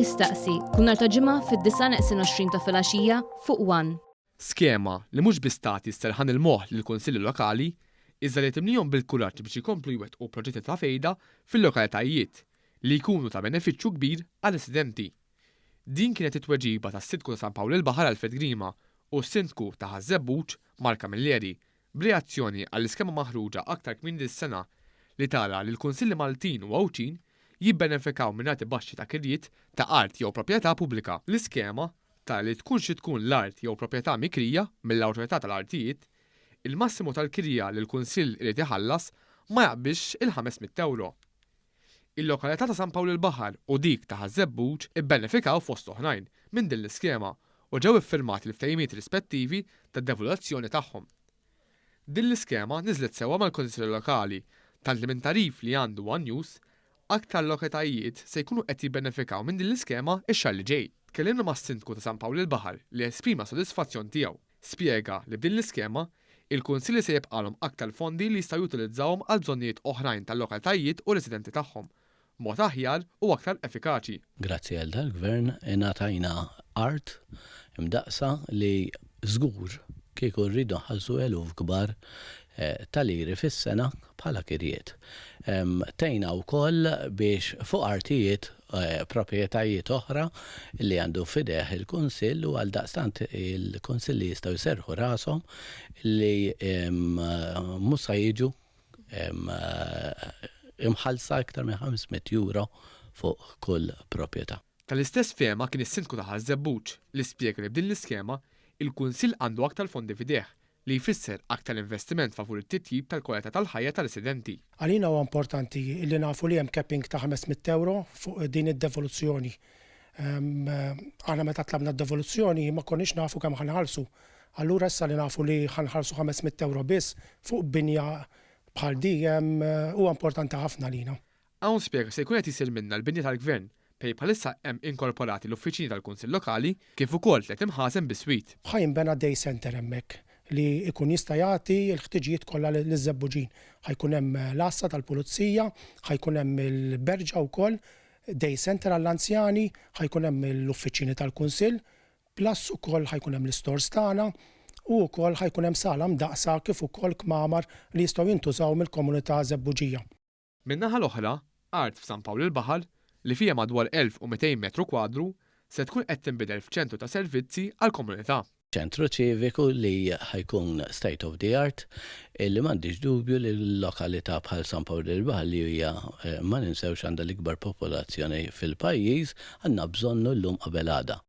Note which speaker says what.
Speaker 1: Jistaqsi, kull nhar ta' Ġimgħa fid-9:20 ta' filgħaxija fuq One.
Speaker 2: Skema li mhux biss tagħti s-serħan il-moħħ lill-kunsilli lokali, iżda li timlihom bil-kuraġġ biex ikomplu jwettqu proġetti ta' fejda fil-lokalitajiet, li jkunu ta' benefiċċju kbir għar-residenti. Din kienet it-tweġiba tas-Sindku ta' San Pawl il-Baħar Alfred Grima u s-Sindku ta' Ħaż-Żebbuġ Mark Camilleri b'reazzjoni għall-iskema maħruġa aktar kmieni dis-sena li tara li l-kunsilli Maltin u Għawdxin jibbenefikaw minn rati baxxi ta' kirjiet ta' art jew proprjetà pubblika. L-iskema tara li tkun xi tkun l-art jew proprjetà mikrija mill-Awtorità tal-Artijiet, il-massimu tal-kirja li l-kunsill irid iħallas ma jaqbiżx il-500 ewro. Il-lokalità ta' San Pawl il-Baħar u dik ta' Ħaż-Żebbuġ ibbenefikaw fost oħrajn minn din l-iskema u ġew iffirmati l-ftehimiet rispettivi ta' devoluzzjoni tagħhom. Din l-iskema niżlet sewwa mal-Kunsilli Lokali tant li minn tagħrif li għandu one News, aktar lokalitajiet se jkunu qed jibbenefikaw minn din l-iskema x-xahar li ġej. Tkellimna mas-Sindku ta' San Pawl il-Baħar li esprima s-sodisfazzjon tiegħu. Spjega li b'din l-iskema, il-kunsilli se jibqgħalhom aktar fondi li jistgħu jutilizzawhom għal bżonnijiet oħrajn tal-lokalitajiet u residenti tagħhom, b'mod aħjar u aktar effikaċi.
Speaker 3: Grazzi għal dal-Gvern ingħatajna art imdaqqsa li żgur kieku rridu nħallsu eluf kbar ta' liri fis-sena bħala kirjiet. Tgħinna wkoll biex fuq artijiet proprjetajiet oħra li għandu f'idejh il-Kunsill u għaldaqstant il-Kunsilli jistgħu jserrħu rashom li mhux sa jiġu imħallsa iktar minn 500 euro fuq kull proprjetà.
Speaker 2: Tal-istess fehma kien is-Sindku ta' Ħaż-Żebbuġ li spjega li b'din l-iskema, il-Kunsill għandu aktar fondi f'idejh li jfisser aktar investiment favur it-titjib tal-kwalità tal-ħajja tar-residenti.
Speaker 4: Għalina huwa importanti li nafu li hemm capping ta' 500 ewro fuq din id-devoluzzjoni. Aħna meta tlabna d-devoluzzjoni ma konniex nafu kemm ħa nħallsu. Allura issa li nafu li ħa nħallsu 500 ewro biss fuq binja bħal di huwa importanti ħafna għalina.
Speaker 2: Hawn spjega se jkun qed isir minnha l-binja tal-Gvern, fejn bħalissa hemm inkorporati l-uffiċini tal-Kunsill Lokali kif ukoll tlett imħażen biswit.
Speaker 4: Ħa jinbena day centre hemmhekk li jkun jista' jagħti l-ħtiġijiet kollha liż-Żebbuġin. Ħa jkun hemm l-għassa tal-pulizija, ħa jkun hemm il-berġa wkoll, day centre għall-anzjani, ħa jkun hemm l-uffiċini tal-Kunsill, plus ukoll ħa jkun hemm l-istores tagħna u wkoll ħa jkun hemm sala mdaqqsa kif ukoll kmamar li jistgħu jintużaw mill-komunità Żebbuġija.
Speaker 2: Min-naħa l-oħra, art f'San Pawl il-Baħar, li fiha madwar 1,200 metru kwadru, se tkun qed tinbidel f'ċentru ta' servizzi għall-komunità.
Speaker 3: Ċentru ċiviku li ħa jkun state of the art, li m'għandix dubju li lokalità bħal San Pawl il-Baħar li hija ma ninsewx għandha l-ikbar popolazzjoni fil-pajjiż, għandna bżonnu llum qabel għada.